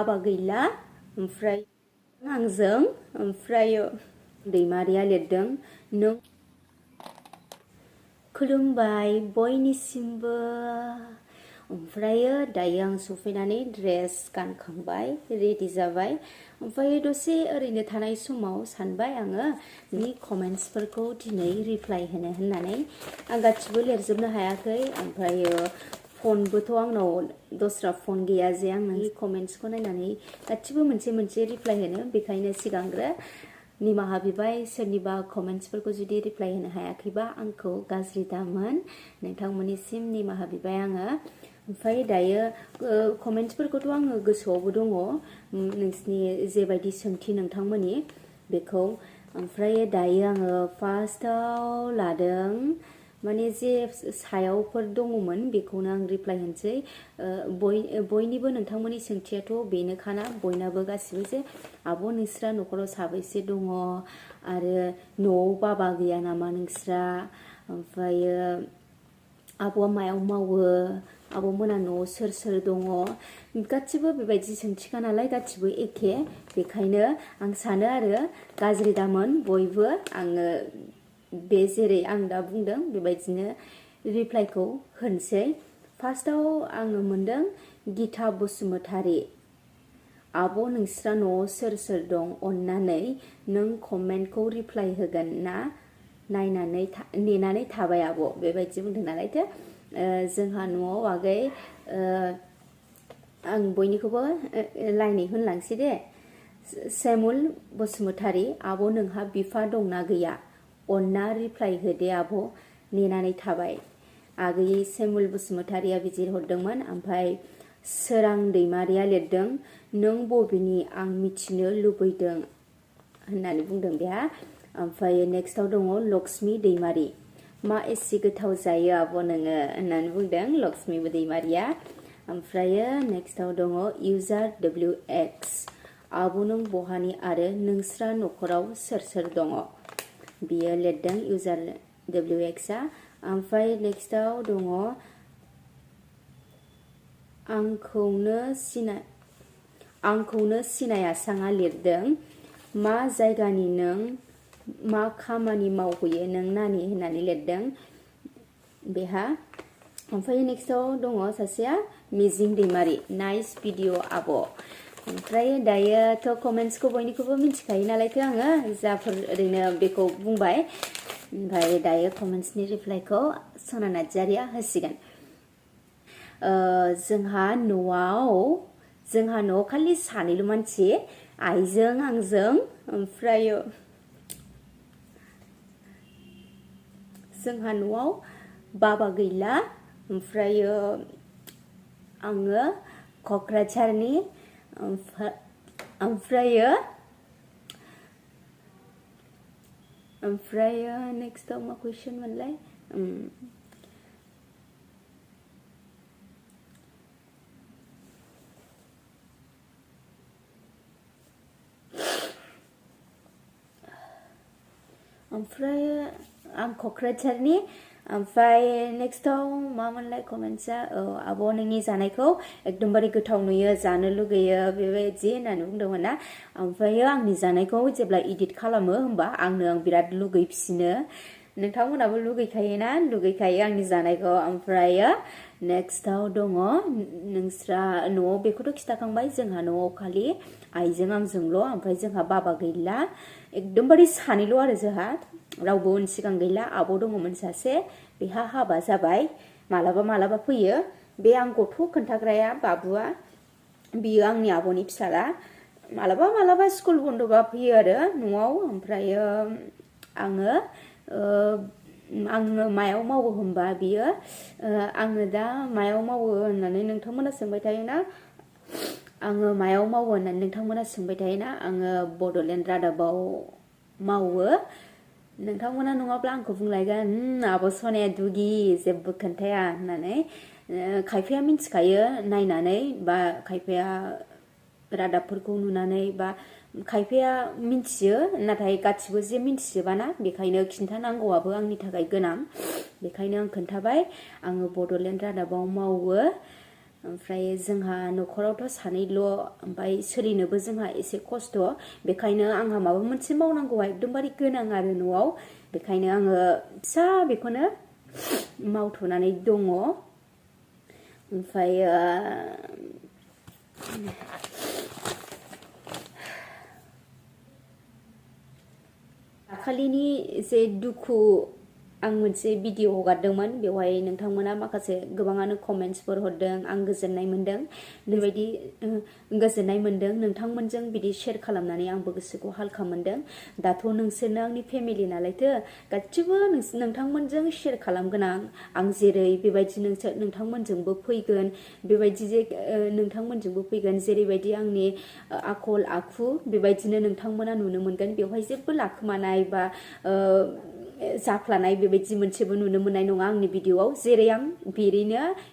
हाबा गैला ओमफ्राय आंजों ओमफ्राय दैमारिया लिरदों नों खुलुमबाय बयनिसिमबो ओमफ्रायो दायो आं सफैनानै ड्रेस गानखांबाय रेडि जाबाय ओमफ्राय दसे ओरैनो थानाय समाव सानबाय आङो नि कमेन्ट्सफोरखौ दिनै रिप्लाय होनो होननानै आं गासिबो लिरजोबनो हायाखै ओमफ्रायो फनबोथ' आंनाव दस्रा फन गैया जे आं नोंनि कमेन्ट्सखौ नायनानै गासिबो मोनसे मोनसे रिप्लाय होनो बेखायनो सिगांग्रो निमाहा बिबाय सोरनिबा कमेन्ट्सफोरखौ जुदि रिप्लाय होनो हायाखैबा आंखौ गाज्रि दामोन नोंथांमोननिसिम निमाहा बिबाय आङो ओमफ्राय दायो कमेन्ट्सफोरखौथ' आङो गोसोआवबो दङ नोंसिनि जेबायदि सोंथि नोंथांमोननि बेखौ ओमफ्राय दायो आङो फार्स्टआव लादों माने जे सायावफोर दङमोन बेखौनो आं रिप्लाय होनसै बयनिबो नोंथांमोननि सोंथियाथ' बेनोखाना बयनाबो गासिबो जे आब' नोंस्रा न'खराव साबैसे दङ आरो न'आव बाबा गैया नामा नोंस्रा ओमफ्रायो आब'आ मायाव मावो आब'मोना न'आव सोर सोर दङ गासिबो बेबायदि सोंथिखा नालाय गासिबो एखे बेखायनो आं सानो आरो गाज्रि दामोन बयबो आङो बे जेरै आं दा बुंदों बेबायदिनो रिप्लायखौ होनसै फार्स्टआव आङो मोनदों गीता बसुमतारी आब' नोंस्रा न'आव सोर सोर दं अन्नानै नों कमेन्टखौ रिप्लाय होगोन ना नायनानै नेनानै थाबाय आब' बेबायदि बुंदों नालायथो जोंहा न'आव आगै आं बयनिखौबो लाइनै होनलांसै दे सेमुल बसुमतारी आब' नोंहा बिफा दंना गैया अन्ना रिप्लाय होदे आब' नेनानै थाबाय आगै सेमुल बसुमतारीया बिदि हरदोंमोन ओमफ्राय सोरां दैमारिया लिरदों नों बबेनि आं मिथिनो लुबैदों होननानै बुंदों बेहा ओमफ्राय नेक्स्टआव दङ लक्ष्मी दैमारि मा एसे गोथाव जायो आब' नोङो होननानै बुंदों लक्ष्मी दैमारिया ओमफ्रायो नेक्स्टआव दङ इउजार WX आब' नों बहानि आरो नोंस्रा न'खराव सोर सोर दङ बियो लिरदों इउजार WX आ ओमफ्राय नेक्स्टआव दङ आंखौनो सिनायासाङा लिरदों मा जायगानि नों मा खामानि मावहैयो नों नानि होननानै लिरदों बेहा ओमफ्राय नेक्स्टआव दङ सासेया मिजिं दैमारि नाइस भिडिअ आब' ओमफ्राय दायोथ' कमेन्ट्सखौ बयनिखौबो मिथिखायो नालायथो आङो जाफोर ओरैनो बेखौ बुंबाय ओमफ्राय दायो कमेन्ट्सनि रिप्लायखौ सना नार्जारिया होसिगोन जोंहा न'आव खालि सानैल' मानसि आइजों आंजों ओमफ्राय जोंहा न'आव बाबा गैला ओमफ्रायो आङो क'क्राझारनि ओमफ्रायो नेक्स्टआव मा कुइसन मोनलाय ओमफ्राय आं क'क्राझारनि ओमफ्राय नेक्स्टआव मा मोनलाय कमेन्ट्सआ आब' नोंनि जानायखौ एकदमबारे गोथाव नुयो जानो लुगैयो बेबायदि होननानै बुंदोंमोन ना ओमफ्रायो आंनि जानायखौ जेब्ला इडिट खालामो होमबा आं बिराद लुगैफिनो नोंथांमोनाबो लुगैखायो आंनि जानायखौ ओमफ्रायो नेक्स्टआव दङ नोंस्रा न'आव बेखौथ' खिथाखांबाय जोंहा न'आव खालि आइजों आंजोंल' ओमफ्राय जोंहा बाबा गैला एकदमबारे सानैल' आरो जोंहा रावबो उन सिगां गैला आब' दङमोन सासे बेहा हाबा जाबाय मालाबा फैयो बे आं गथ' खोन्थाग्राया बाबुआ बियो आंनि आब'नि फिसाला मालाबा स्कुल बन्द'बा फैयो आरो न'आव ओमफ्रायो आङो मायाव मावो होनबा बियो आङो दा मायाव मावो होननानै नोंथांमोना सोंबाय थायोना आङो मायाव मावो होननानै नोंथांमोना सोंबाय थायोना आङो बड'लेण्ड रादाबाव मावो नोंथांमोना नङाब्ला आंखौ बुंलायगोन आब' सनाया दुगि जेबो खोन्थाया होननानै खायफाया मिन्थिखायो नायनानै बा खायफाया रादाबफोरखौ नुनानै बा खायफाया मिन्थियो नाथाय गासिबो जे मिन्थिजोबाना बेखायनो खिन्थानांगौआबो आंनि थाखाय गोनां बेखायनो आं खोन्थाबाय आङो बड'लेण्ड रादाबाव मावो ओमफ्राय जोंहा न'खरावथ' सानैल' ओमफ्राय सोलिनोबो जोंहा एसे खस्थ' बेखायनो आंहा माबा मोनसे मावनांगौआ एकदमबारे गोनां आरो न'आव बेखायनो आङो फिसा बेखौनो मावथ'नानै दङ ओमफ्राय दाखालिनि जे दुखु आं मोनसे भिडिअ हगारदोंमोन बेवहाय नोंथांमोना माखासे गोबाङानो कमेन्ट्सफोर हरदों आं गोजोननाय मोनदों बेबायदि गोजोननाय मोनदों नोंथांमोनजों बिदि शेयार खालामनानै आंबो गोसोखौ हालखा मोनदों दाथ' नोंसोरनो आंनि फेमिलि नालायथो गासिबो नोंथांमोनजों शेयार खालामगोन आं जेरै बेबायदि नोंथांमोनजोंबो फैगोन बेबायदि जे नोंथांमोनजोंबो फैगोन जेरैबायदि आंनि आखल आखु बेबायदिनो नोंथांमोना नुनो मोनगोन बेवहाय जेबो लाखोमानाय बा जाफ्लानाय बेबायदि मोनसेबो नुनो मोननाय नङा आंनि भिडिअआव जेरै आं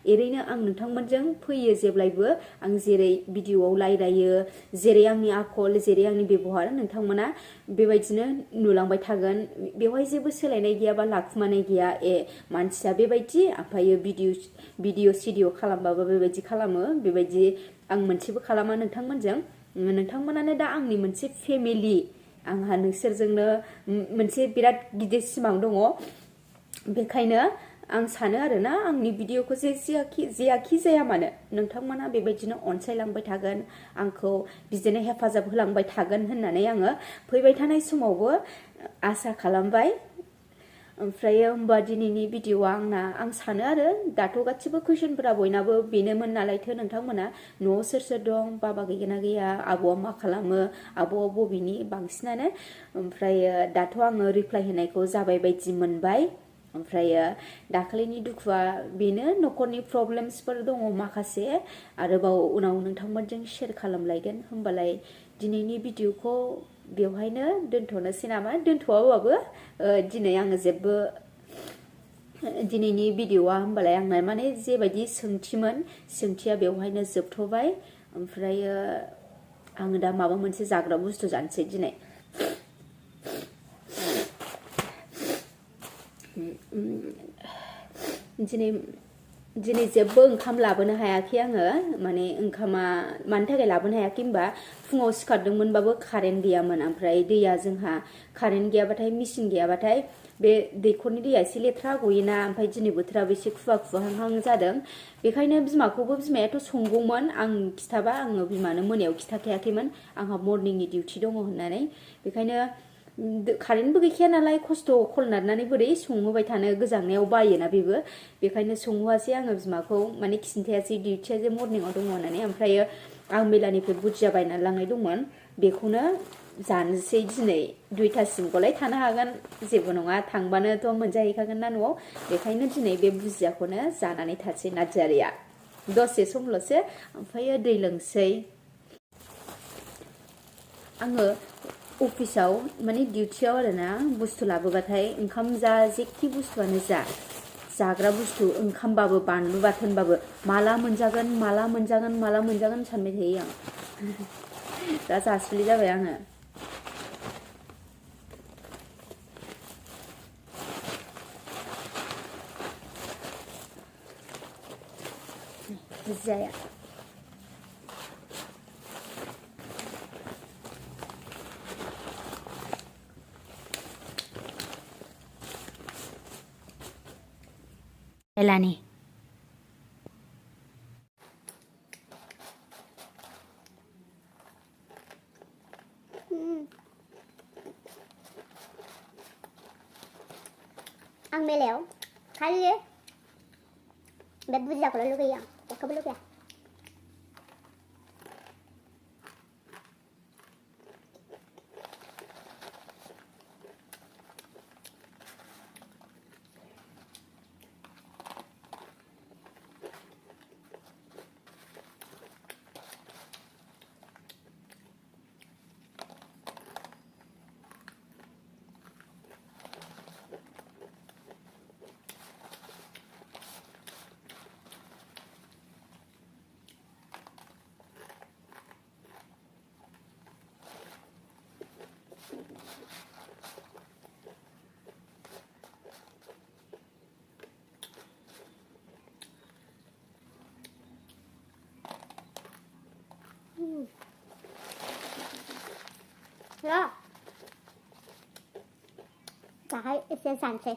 एरैनो आं नोंथांमोनजों फैयो जेब्लायबो आं जेरै भिडिअआव रायलायो जेरै आंनि आखल जेरै आंनि बेबहार नोंथांमोना बेबायदिनो नुलांबाय थागोन बेवहाय जेबो सोलायनाय गैया बा लाखुमानाय गैया मानसिया बेबायदि ओमफ्रायो भिडिअ सिडिअ खालामबाबो बेबायदि खालामो बेबायदि आं मोनसेबो खालामा नोंथांमोनानो दा आंनि मोनसे फेमिलि आंहा नोंसोरजोंनो मोनसे बिराद गिदिर सिमां दङ बेखायनो आं सानो आरोना आंनि भिडिअखौ जेयाखि जाया मानो नोंथांमोना बेबायदिनो अनसायलांबाय थागोन आंखौ बिदिनो हेफाजाब होलांबाय थागोन होननानै आङो फैबाय थानाय समावबो आसा खालामबाय ओमफ्राय होमबा दिनैनि भिडिअआ आं सानो आरो दाथ' गासिबो कुइसनफोरा बयनाबो बेनोमोन नालायथो नोंथांमोना न'आव सोर दं बाबा गैगोना गैया आब'आ मा खालामो आब'आ बबेनि बांसिनानो ओमफ्राय दाथ' आङो रिप्लाय होनायखौ जाबाय बायदि मोनबाय ओमफ्राय दाखालिनि दुखुआ बेनो न'खरनि प्रब्लेम्सफोर दङ माखासे आरोबाव उनाव नोंथांमोनजों शेयार खालामलायगोन होमबालाय दिनैनि भिडिअखौ बेवहायनो दोनथ'नोसै नामा दोनथ'आबाबो दिनै आङो जेबो दिनैनि भिडिअआ होमबालाय आंना माने जेबायदि सोंथिया बेवहायनो जोबथ'बाय ओमफ्रायो आङो दा माबा मोनसे जाग्रा बुस्थु जानोसै दिनै दिनै जेबो ओंखाम लाबोनो हायाखै आङो माने ओंखामा मानि थाखाय लाबोनो हायाखै होनबा फुङाव सिखारदोंमोनबाबो कारेन्ट गैयामोन ओमफ्राय दैया जोंहा कारेन्ट गैयाबाथाय मेचिन गैयाबाथाय बे दैखरनि दैया एसे लेथ्रा गयोना ओमफ्राय दिनै बोथोराबो एसे खुवाहां जादों बेखायनो बिमायाथ' संगौमोन आं खिथाबा आङो बिमानो मोनायाव खिथाखायाखैमोन आंहा मर्निंनि डिउटि दङ होननानै बेखायनो कारेन्टबो गैखाया नालाय खस्थ' खल नारनानै बोरै संहोबाय थानो गोजांनायाव बायोना बेबो बेखायनो संहोआसै आङो बिमाखौ माने खिन्थायासै डिउटिया जे मर्निंआव दङ होननानै ओमफ्रायो आं मेलानिफ्राय बुजिया बायनानै लांनाय दंमोन बेखौनो जानोसै दिनै 2टासिमखौलाय थानो हागोन जेबो नङा थांबानोथ' मोनजाहैखागोन ना न'आव बेखायनो दिनै बे बुजियाखौनो जानानै थासै नार्जारिया दसे समल'सो ओमफ्रायो दै लोंसै आङो अफिसाव माने डिउटियाव आरोना बुस्थु लाबोबाथाय ओंखाम जा जेखि बुस्थुआनो जाग्रा बुस्थु ओंखामबाबो बानलु बाथोनबाबो माला मोनजागोन सानबाय थायो आं दा जासुलि जाबाय आङो जाया एलानि आं मेलायाव खालि बे बुजियाखौल' लुगैयो आं एखौबो लुगैया र दाहाय एसे जानोसै